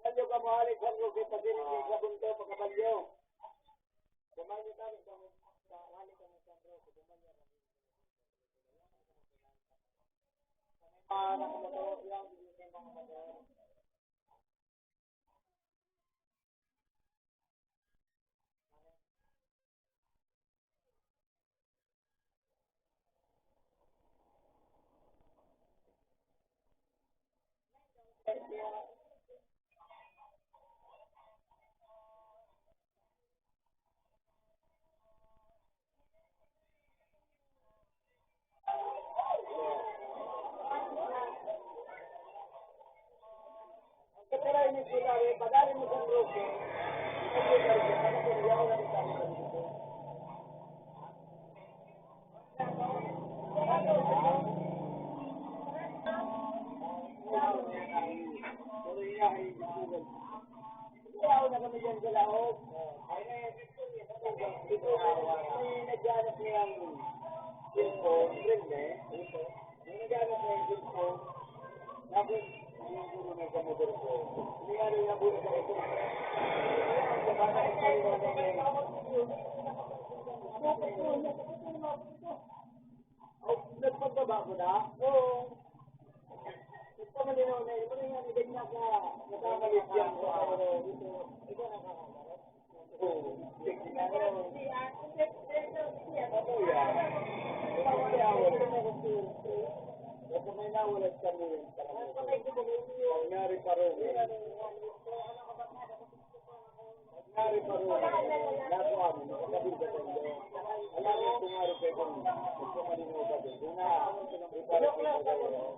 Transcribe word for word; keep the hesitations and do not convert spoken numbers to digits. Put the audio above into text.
Balyo ka mo hali sa Roque, pasiring sa punto, pagkabalyo. Kumain tayo sa, sa hali kami sa Roque, kumain tayo. Para sa mga motor, yan, mga motor. Yaw na kami diyan sa laog. Ito, may naghanap niyang cellphone, friend, eh. May naghanap niyang cellphone. Tapos, yung guro na sa motor ko. Hindi nga rin nabuo sa ito. Ang bata ko pa rin naman eh. Ay, nagpagbaba ko na? Oo. Ito, malinaw na yun. Ano yung nabigay na sa, sa maliit yan? Oo. Sige, ano? Ano yan? Ito, may nawala. Ito, may nawala sa mga yan. Nangyari pa rin. Nangyari pa rin. Nakuha mo, nakabig ka pa rin. Alam mo, kung nga rin kayo kung gusto malinaw ka din. Kung na, iparating ko kayo.